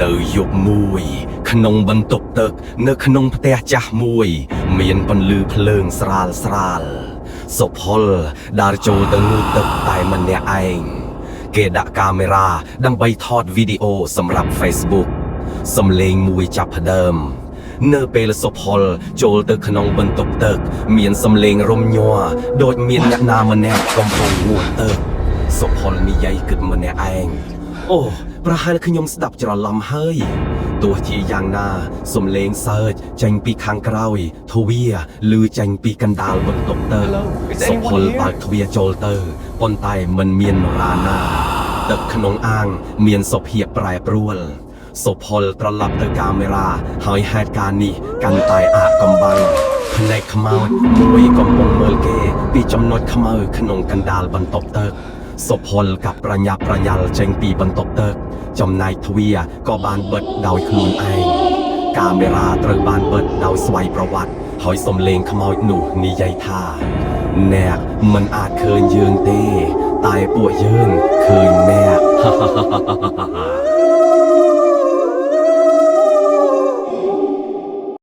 នៅយប់មួយ ក្នុងបន្ទប់ទឹក នៅក្នុងផ្ទះចាស់មួយ មានពន្លឺភ្លើងស្រាលស្រាលសុផលដើរចូលទៅងូតទឹកតែម្នាក់ឯងគេដាក់កាមេរ៉ាដើម្បីថតវីដេអូសម្រាប់ Facebook សំឡេងមួយចាប់ផ្ដើម នៅពេលសុផលចូលទៅក្នុងបន្ទប់ទឹក មានសំឡេងរំញ័រដូចមានអ្នកណាម្នាក់កំពុងងូតទឹកសុផលនិយាយគិតម្នាក់ឯងអូប្រហែលខ្ញុំស្ដាប់ច្រឡំហើយទោះជាយ៉ាងណា សំឡេងសើចចេញពីខាងក្រោយទ្វារឬចេញពីកណ្ដាលបន្ទប់ទឹក Hello, is សុ anyone ផលបើ here? កទ្វារចូលទៅប៉ុន្តែមិនមាននរាណា ទឹកក្នុងអាងមានសភាពប្រែប្រួល សុផលត្រឡប់ទៅកាមេរ៉ាហើយហេតុការណ៍នេះកាន់តែអាក់កំបាំងភ្នែកខ្មោចមួយកំពុងមើលគេពីចំណុចខ្មៅក្នុងកណ្ដាលបន្ទប់ទឹកសុផលកាប់ប្រញាប់ប្រញាល់ចេញពីបន្ទប់ទឹក ចំណែកទ្វារក៏បានបិទដោយខ្លួនឯងកាមេរ៉ាត្រូវបានបិទដោយស្វ័យប្រវត្តិហើយសំឡេងខ្មោចនោះនិយាយថា អ្នកមិនអាចឃើញយើងទេ តែពួកយើងឃើញអ្នក។